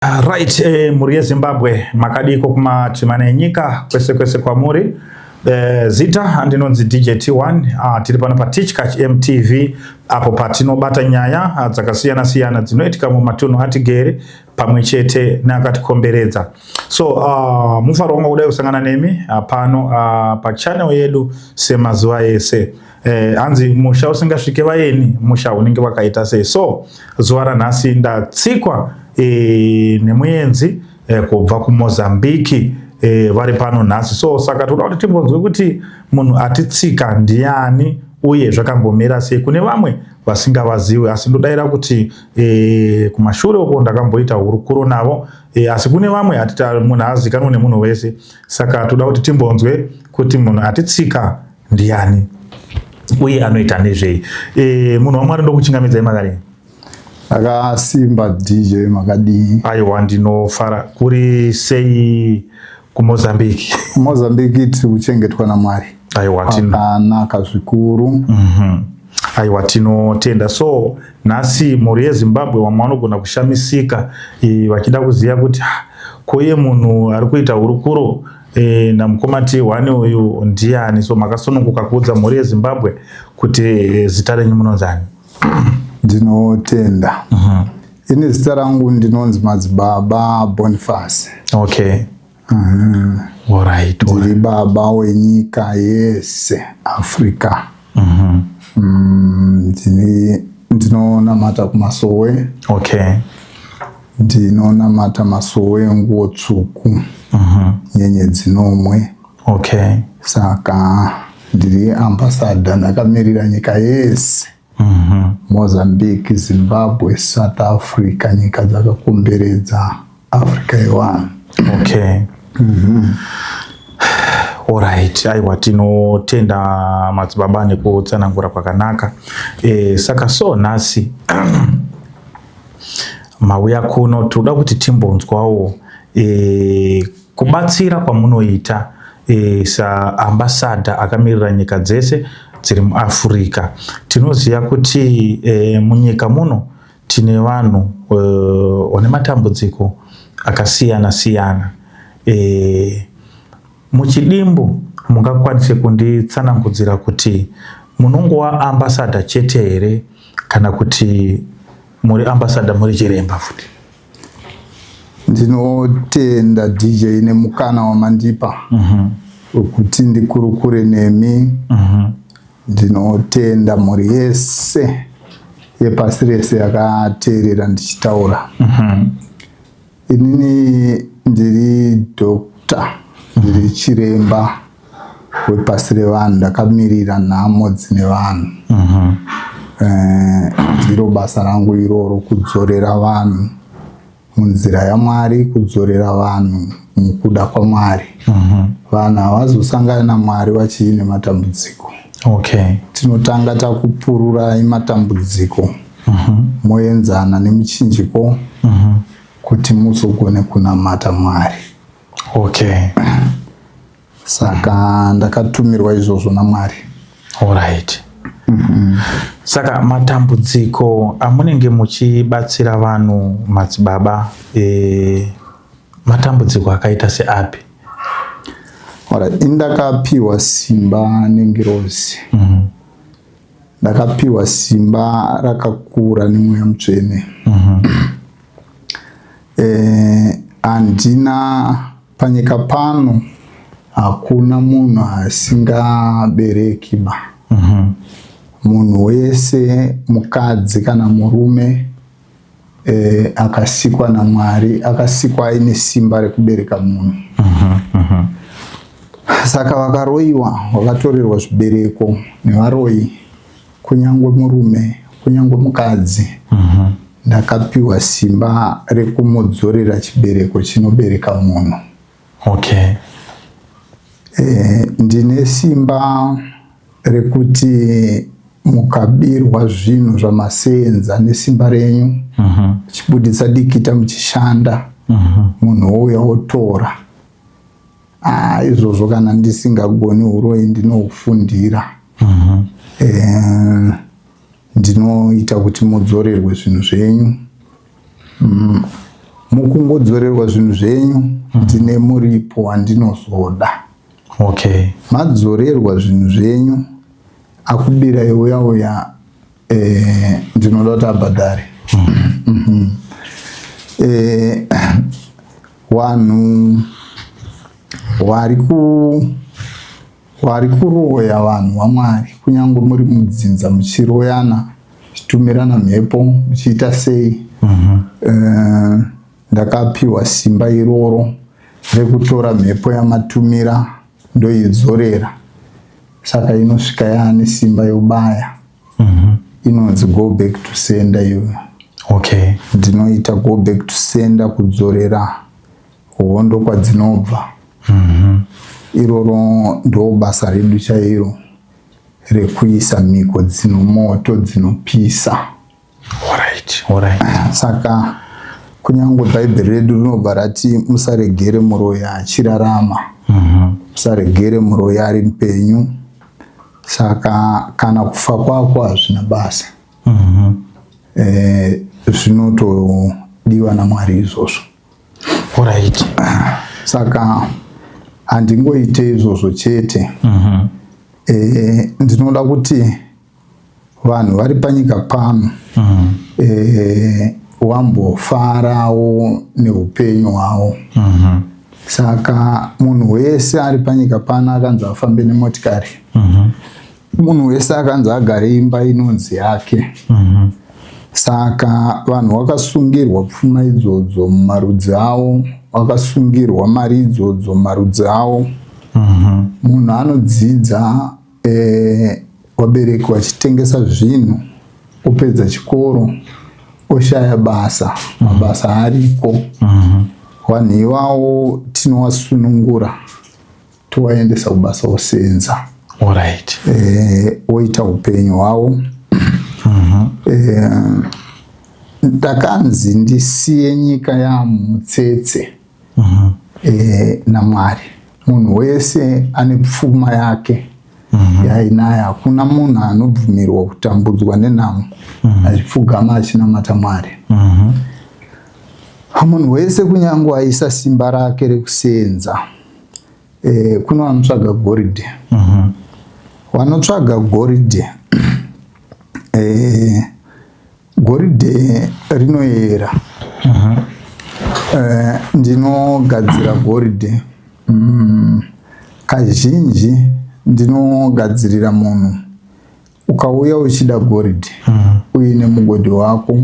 Right, mhuri yeZimbabwe, makadiko kumativi enyika kwese kwese kwamuri. Zita ndinonzi DJ T1. Tiri pano paTichkach MTV apo patinobata nyaya dzakasiyana siyana dzinoitika mumatunhu atigere pamwe chete neakatikomberedza. So mufaro wangu kudai kusangana nemi pano pachannel yedu semazuva ese. Hanzi musha usingasvike vaeni musha unenge wakaita sei? So zuva ranhasi ndatsikwa nemuenzi kubva kuMozambique, vari pano nhasi. So saka toda kuti timbonzwe kuti munhu atitsika ndiani uye zvakambomira sei kune vamwe vasingavazivi, asi ndodayira kuti kumashure uko ndakamboita hurukuro navo, asi kune vamwe hatita munhu azikanwa nemunhu wese. Saka toda kuti timbonzwe kuti munhu atitsika ndiani uye anoita nezvei. Munhu waMwari, ndokuchingamidzai, makadii? Akasimba DJ, makadii? Aiwa, ndinofara. Kuri sei kuMozambique? Mozambique tiri kuchengetwa naMwari. Aiwa. Akanaka zvikuru. Aiwa, tinotenda. So nhasi mhuri yeZimbabwe, vamwe vanogona kushamisika vachida kuziva kuti, "Ah, koiye munhu ari kuita hurukuro namukoma T1 uyu ndiani?" So makasununguka kuudza mhuri yeZimbabwe kuti zita renyu munonzani? Ndinotenda. Ini zita rangu ndinonzi Madzibaba Boniface. Ndiri baba wenyika yese Africa. Ndinonamata kumasowe. Ndinonamata masowe nguo tsvuku, nyenyedzi nomwe. Saka ndiri ambassador, ndakamirira nyika yese, Mozambique, Zimbabwe, South Africa, nyika dzakakomberedza Africa yevanhu. Okay, alright. Aiwa, tinotenda madzibaba nekutsanangura kwakanaka. Saka so nhasi mauya kuno, toda kuti timbonzwawo kubatsira kwamunoita saambassador akamirira nyika dzese dziri muAfrica. Tinoziva kuti munyika muno tine vanhu vane matambudziko akasiyana siyana. Muchidimbu mungakwanise kunditsanangudzira kuti munongova ambassador chete here kana kuti muri ambassador muri chiremba futi? Ndinotenda DJ nemukana wamandipa wekuti ndikurukure nemi. Ndinotenda mhuri yese yepasi rese yakateerera ndichitaura. Inini ndiri doctor, ndiri chiremba wepasi revanhu, ndakamirira nhamo dzine vanhu. Ndiro basa rangu iroro, kudzorera vanhu munzira yaMwari, kudzorera vanhu mukuda kwaMwari. Vanhu havazosangana naMwari vachiine matambudziko. Tinotanga takupururai matambudziko, moenzana nemuchinjiko kuti muzogone kunamata Mwari. Saka ndakatumirwa izvozvo naMwari. Alright. Saka matambudziko amunenge muchibatsira vanhu, madzibaba, matambudziko akaita seapi? Alright, ini ndakapiwa simba nengirozi. Ndakapiwa simba rakakura nemweya mutsvene. Handina panyika pano, hakuna munhu asingabereki ba. Munhu wese, mukadzi kana murume, akasikwa naMwari, akasikwa aine simba rekubereka munhu. Saka vakaroyiwa, vakatorerwa zvibereko nevaroyi, kunyange murume, kunyange mukadzi, ndakapiwa simba rekumudzorera chibereko chinobereka munhu. Ndine simba rekuti mukabirwa zvinhu zvamasenza nesimba renyu, muchibuditsa dikita muchishanda, munhu wouya wotora. Ah, izvozvo kana ndisingagoni uroyi ndinohufundira. Ndinoita kuti mudzorerwe zvinhu zvenyu. Mukungodzorerwa zvinhu zvenyu ndine muripo wandinozoda. Okay. Madzorerwa zvinhu zvenyu, akubirai uya uya, ndinoda kuti abhadhare. Vanhu vari kuroya vanhu vaMwari, kunyange muri mudzinza muchiroyana, muchitumirana mhepo, muchiita sei, ndakapiwa simba iroro rekutora mhepo yamatumira ndoidzorera, saka inosvika yaane simba yobaya. Inonzi go back to sender iyoyo. Ndinoita go back to sender, kudzorera hondo kwadzinobva. Iroro ndo basa redu chairo rekuisa mhiko dzinomoto dzinopisa. Alright. Alright. Saka kunyange Bhaibheri redu rinobva rati musaregere muroyi achirarama, musaregere muroyi ari mupenyu. Saka kana kufa kwako hazvina basa. Zvinotodiwa naMwari izvozvo. Saka handingoite izvozvo chete. Ndinoda kuti vanhu vari panyika pano wambofarawo neupenyu hwavo. Saka munhu wese ari panyika pano akanzi afambe nemotikari, munhu wese akanzi agare imba inonzi yake. Saka vanhu vakasungirwa pfuma idzodzo mumarudzi avo, vakasungirwa mari idzodzo mumarudzi avo. Munhu anodzidza, vabereki vachitengesa zvinhu, opedza chikoro oshaya basa, mabasa ariko. Vanhu ivavo tinovasunungura, tovaendesa kubasa, osenza, oita upenyu hwavo. Ndakanzi ndisiye nyika yamutsetse naMwari. Munhu wese ane pfuma yake yainayo. Hakuna munhu anobvumirwa kutambudzwa nenhamo achipfugama achinamata Mwari. Munhu wese kunyange aisa simba rake rekusenza, kuno vanotsvaga goridhe. Vanotsvaga goridhe, goridhe rinoyera. Ndinogadzira goridhe. Kazhinji ndinogadzirira munhu. Ukauya uchida goridhe uine mugodhi wako,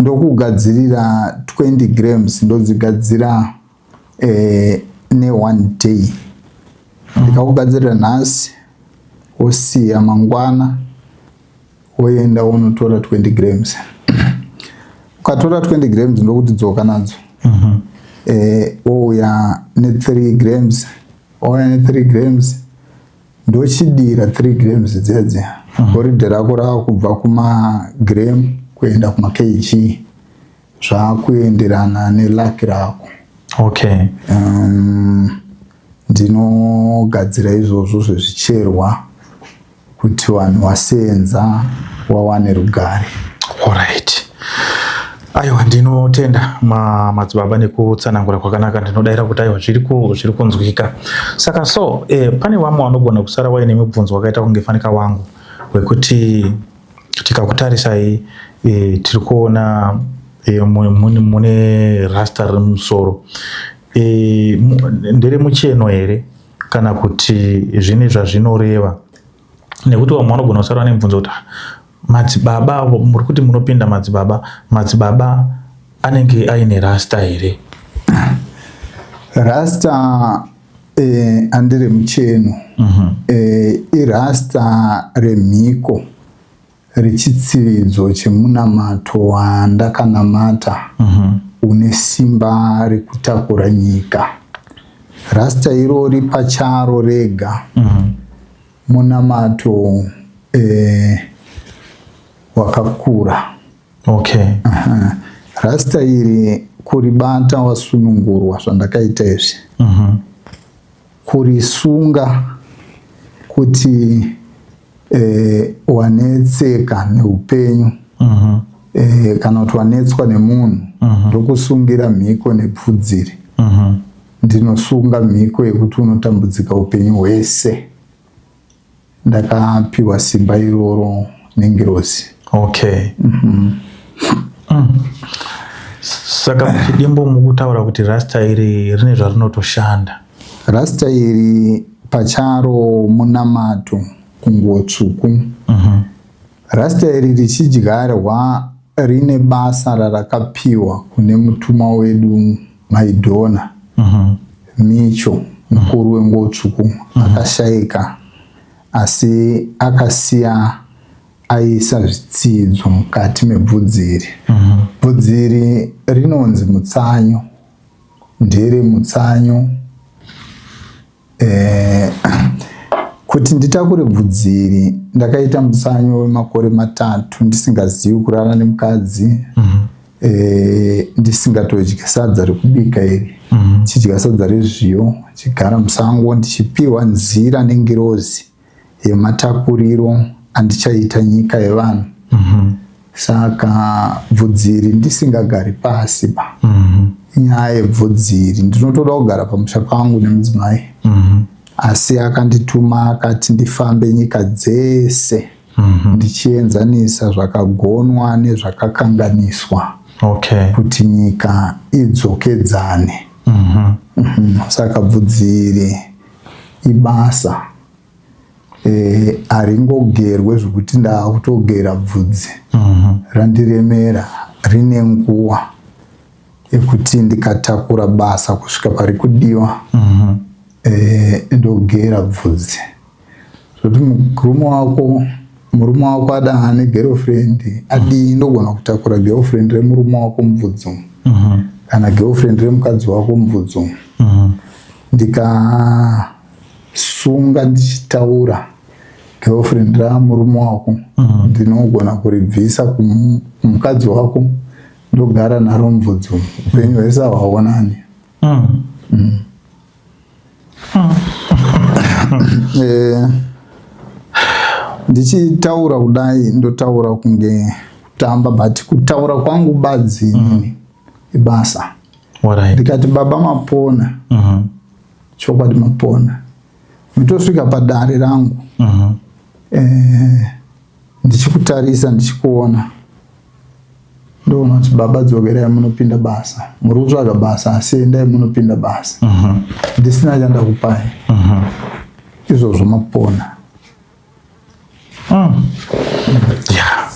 ndokugadzirira 20 grams, ndodzigadzira ne one day. Ndikakugadzirira nhasi, wosiya mangwana, woenda wonotora 20 grams. Ukatora 20 grams, ndokuti dzoka nadzo. Wouya ne3 grams, wauya ne3 grams, ndochidira 3 grams dziya dziya. Goridhe rako rava kubva kumagram kuenda kumakg, zvakuenderana neluck rako. Ndinogadzira izvozvo zvezvicherwa kuti vanhu vasenza wawane rugare. Alright. Aiwa, ndinotenda madzibaba nekutsanangura kwakanaka. Ndinodayira kuti aiwa, zviri kunzwika. Saka so pane vamwe vanogona kusara waine mibvunzo wakaita kunge fanika wangu wekuti tikakutarisai, tiri kuona mune rasta riri mumusoro, ndere mucheno here kana kuti zvine zvazvinoreva? Nekuti vamwe vanogona kusara vane mibvunzo kuti, "Ah, madzibaba, muri kuti munopinda madzibaba, madzibaba anenge aine rasta here?" Rasta andire mucheno. Irasta remhiko rechitsividzo chemunamato wandakanamata une simba rekutakura nyika. Rasta irori pacharo rega munamato wakakura. Aha. Rasta iri kuribata wasunungurwa zvandakaita izvi, kurisunga kuti wanetseka neupenyu, kana kuti wanetswa nemunhu. Ndokusungira mhiko nebvudzi iri. Ndinosunga mhiko yekuti unotambudzika upenyu hwese. Ndakapiwa simba iroro nengirozi. Okay. Saka muchidimbu mukutaura kuti rasta iri rine zvarinotoshanda. Rasta iri pacharo munamato kunguo tsvuku. Rasta iri richidyarwa rine basa rarakapiwa kune mutumwa wedu Maidhona Micho, mukuru wenguo tsvuku, akashaika, asi akasiya aisa zvitsidzo mukati mebvudzi iri. Bvudzi iri rinonzi mutsanyo, ndere mutsanyo. Kuti nditakure bvudzi iri ndakaita mutsanyo wemakore 3 ndisingazivi kurara nemukadzi. Ndisingatodyi sadza rekubika iri, chidya sadza rezviyo, chigara musango ndichipiwa nzira nengirozi yematakuriro andichaita nyika yevanhu. Saka bvudzi iri ndisingagari pasi ba. Inyaya yebvudzi iri, ndinotoda kugara pamusha pangu nemudzimai. Asi akandituma akati ndifambe nyika dzese ndichienzanisa zvakagonwa nezvakakanganiswa kuti nyika idzokedzane. Saka bvudzi iri ibasa. Haringogerwe zvekuti ndaakutogera bvudzi randiremera, rine nguva yekuti ndikatakura basa kusvika pari kudiwa, ndogera bvudzi. Zvoti murume wako ada ane girlfriend adii, ndogona kutakura girlfriend remurume wako mubvudzi umu, kana girlfriend remukadzi wako mubvudzi umu. Ndikasunga ndichitaura girlfriend ramurume wako, ndinogona kuribvisa kumukadzi wako, ndogara naro mubvudzi umu upenyu hwese, hwaonani. Ndichitaura kudai ndotaura kunge kutamba, but kutaura kwangu badzi inini ibasa. Ndikati baba mapona, chokwadi mapona. Mitosvika padare rangu, ndichikutarisa, ndichikuona, ndoona kuti baba dzokerai munopinda basa, muri kutsvaga basa, asi endai munopinda basa, ndisina chandakupai. Izvozvo mapona. Yeah.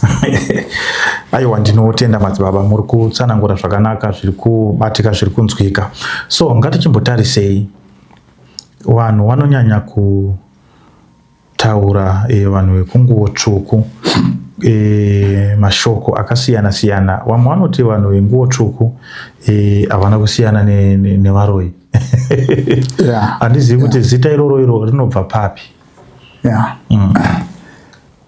Aiwa, ndinotenda madzibaba, muri kutsanangura zvakanaka, zviri kubatika, zviri kunzwika. So ngatichimbotarisei vanhu vanonyanya kutaura, vanhu vekunguo tsvuku, mashoko akasiyana siyana. Vamwe vanoti vanhu venguo tsvuku havana kusiyana nevaroyi. Handizivi kuti zita iroro iro rinobva papi.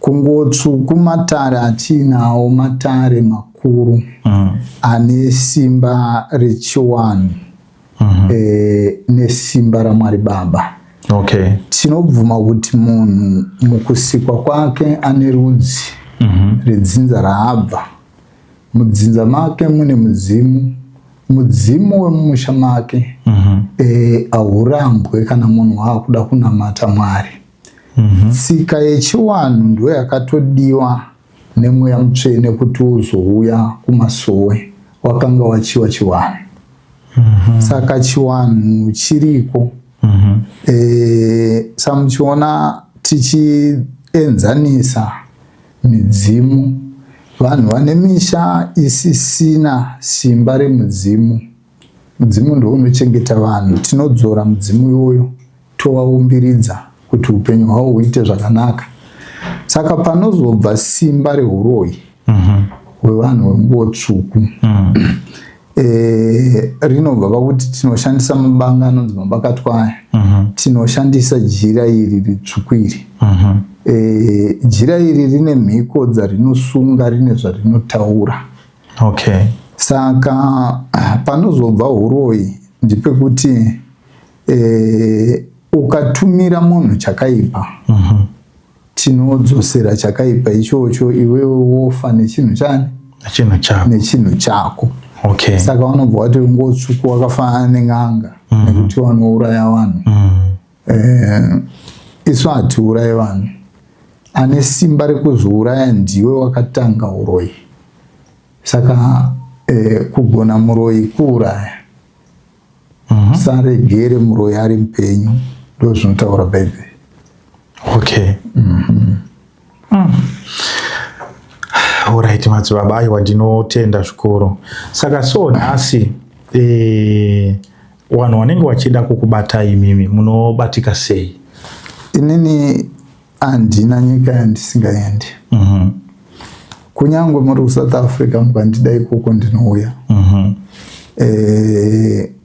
Kunguo tsvuku matare atiinawo matare makuru ane simba rechiwanhu nesimba raMwari Baba. Tinobvuma kuti munhu mukusikwa kwake ane rudzi redzinza raabva. Mudzinza make mune mudzimu, mudzimu wemumusha make haurambwe kana munhu waakuda kunamata Mwari. Tsika yechiwanhu ndo yakatodiwa nemweya mutsvene kuti uzouya kumasowe, wakanga wachiwa chiwanhu. Saka chiwanhu chiriko. Samuchiona tichienzanisa midzimu, vanhu vane misha isisina simba remudzimu, mudzimu ndo unochengeta vanhu, tinodzora mudzimu iwoyo tovaumbiridza kuti upenyu hwavo huite zvakanaka. Saka panozobva simba reuroyi hwevanhu venguo tsvuku, rinobva pakuti tinoshandisa mabanga anonzi mabakatwa aya. Tinoshandisa jira iri ritsvuku iri. Jira iri rine mhiko dzarinosunga, rine zvarinotaura. Saka panozobva uroyi ndepekuti ukatumira munhu chakaipa, tinodzosera chakaipa ichocho, iwewe wofa nechinhu chani? Nechinhu chako. Nechinhu chako. Okay. Saka vanobva vati nguo tsvuku wakafanana nen'anga nekuti vanouraya vanhu. Isu hatiurayi vanhu. Ane simba rekuzviuraya ndiwe wakatanga uroyi. Saka kugona muroyi kuuraya. Usaregere muroyi ari mupenyu, ndo zvinotaura Bhaibheri. Okay. Alright, madzibaba, aiwa, ndinotenda zvikuru. Saka so nhasi vanhu vanenge vachida kukubata imimi munobatika sei? Inini handina nyika yandisingaendi. Kunyange muri kuSouth Africa, mukandida ikoko ndinouya.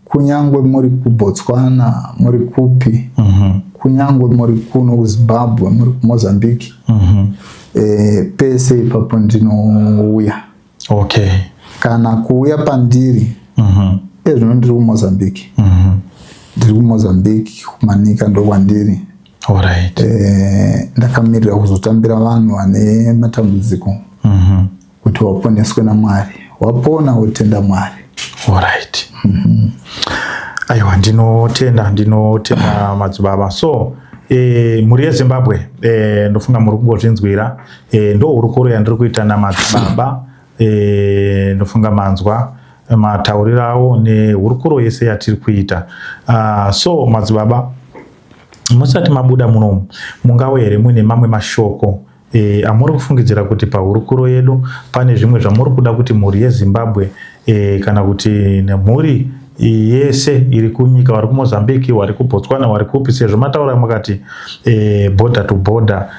Kunyange muri kuBotswana, muri kupi, kunyange muri kuno kuZimbabwe, muri kuMozambique, pese ipapo ndinouya. Kana kuuya pandiri, ezvino ndiri kuMozambique. Ndiri kuMozambique, kuManika ndokwandiri. Ndakamirira kuzotambira vanhu vane matambudziko kuti waponeswe naMwari. Wapona, wotenda Mwari. Alright. Aiwa, ndinotenda, ndinotenda madzibaba. So mhuri yeZimbabwe, ndofunga muri kungozvinzwira. Ndo hurukuro yandiri kuita namadzibaba. Ndofunga manzwa matauriro avo nehurukuro yese yatiri kuita. So madzibaba, musati mabuda munomu, mungave here muine mamwe mashoko amuri kufungidzira kuti pahurukuro yedu pane zvimwe zvamuri kuda kuti mhuri yeZimbabwe kana kuti nemhuri yese iri kunyika, vari kuMozambique, vari kuBotswana, vari kupi, sezvo mataura makati border to border,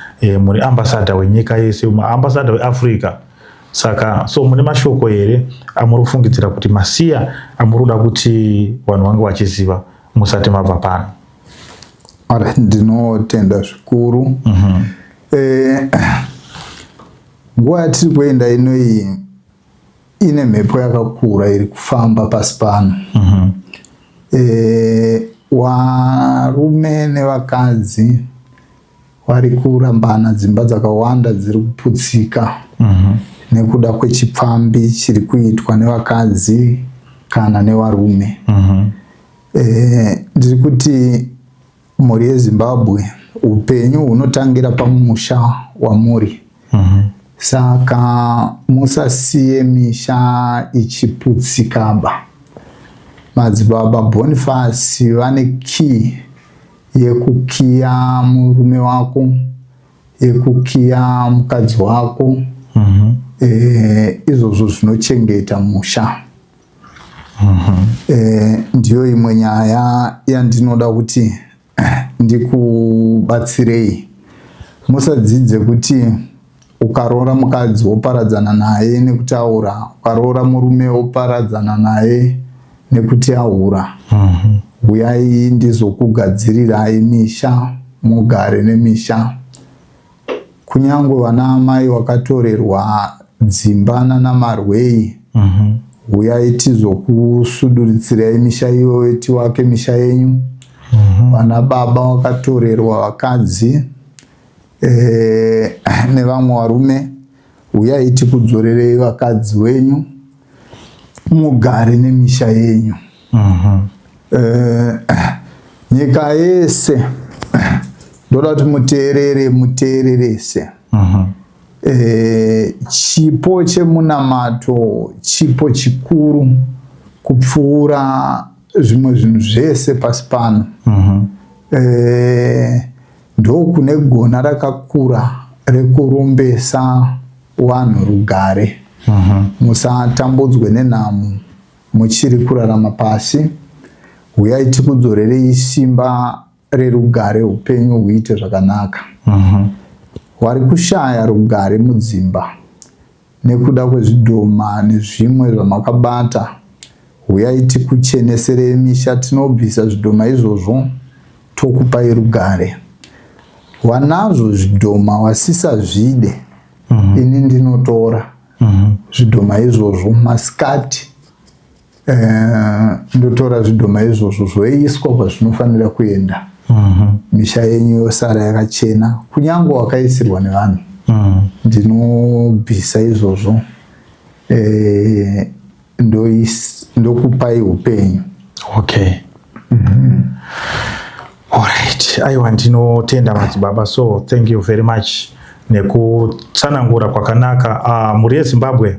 muri ambassador wenyika yese, ambassador weAfrica? Saka so mune mashoko here amuri kufungidzira kuti masiya amuri kuda kuti vanhu vange vachiziva musati mabva pano? Alright, ndinotenda zvikuru. Nguva yatiri kuenda inoyi ine mhepo yakakura iri kufamba pasi pano. Varume nevakadzi vari kurambana, dzimba dzakawanda dziri kuputsika nekuda kwechipfambi chiri kuitwa nevakadzi kana nevarume. Ndiri kuti mhuri yeZimbabwe, upenyu hunotangira pamusha wamuri. Saka musasiye misha ichiputsikaba. Madzibaba Boniface vane key yekukiya murume wako, yekukiya mukadzi wako. Izvozvo zvinochengeta musha. Ndiyo imwe nyaya yandinoda kuti ndikubatsirei. Musadzidze kuti ukaroora mukadzi woparadzana naye nekutaura, ukaroora murume woparadzana naye nekuti ahura. Uyai ndizokugadzirirai misha, mugare nemisha. Kunyange vana amai wakatorerwa dzimba nanamarwei, uyai tizokusuduritsirai misha iyoyo, tiwake misha yenyu. Vana baba wakatorerwa vakadzi nevamwe varume, uyai tikudzorerei vakadzi wenyu, mugare nemisha yenyu. Nyika yese ndoda kuti muteerere, muteererese. Chipo chemunamato chipo chikuru kupfuura zvimwe zvinhu zvese pasi pano. Ndokune gona rakakura rekurombesa vanhu rugare. Musatambudzwe nenhamo muchiri kurarama pasi. Uyai tikudzorerei simba rerugare, upenyu huite zvakanaka. Wari kushaya rugare mudzimba nekuda kwezvidhoma nezvimwe zvamakabata, uyai tikucheneserei misha, tinobvisa zvidhoma izvozvo, tokupai rugare. Wanazvo zvidhoma wasisazvide, ini ndinotora zvidhoma izvozvo masikati. Ndotora zvidhoma izvozvo zvoiswa kwazvinofanira kuenda. Misha yenyu yosara yakachena, kunyange wakaisirwa nevanhu. Ndinobvisa izvozvo. Ndokupai upenyu. Okay. Alright, aiwa, ndinotenda madzibaba. So thank you very much nekutsanangura kwakanaka. Mhuri yeZimbabwe,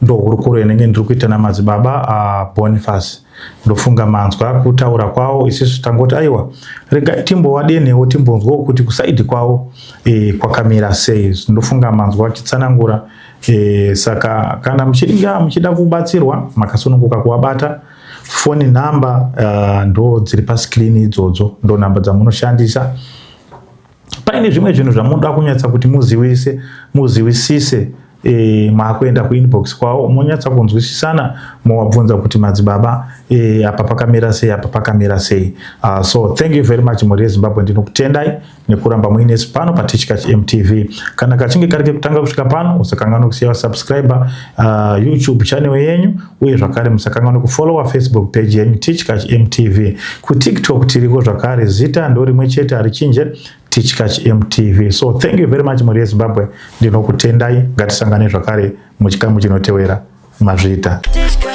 ndo hurukuro inenge ndiri kuita namadzibaba Boniface. Ndofunga manzwa kutaura kwavo. Isusu tangoti aiwa, regai timbovadenhewo, timbonzwawo kuti kuside kwavo kwakamira sei. Ndofunga manzwa achitsanangura. Saka kana muchinge muchida kubatsirwa, makasununguka kuvabata. Foni namba ndo dziri pascreen idzodzo, ndo namba dzamunoshandisa. Paine zvimwe zvinhu zvamunoda kunyatsa kuti muziwise, muziwisise, maakuenda kuinbox kwavo, monyatsa kunzwisisana, movabvunza kuti madzibaba, apa pakamira sei, apa pakamira sei. So thank you very much, mhuri yeZimbabwe. Ndinokutendai nekuramba muinesu pano paTichkach MTV. Kana kachinge kari kekutanga kusvika pano, usakanganwa kusiya subscribe YouTube channel yenyu, uye zvakare musakanganwa kufollowa Facebook page yenyu, Tichkach MTV. KuTikTok tiriko zvakare, zita ndo rimwe chete, harichinje, Tichkach MTV. So thank you very much, mhuri yeZimbabwe. Ndinokutendai. Ngatisangane zvakare muchikamu chinotewera. Mazviita. Tichkach.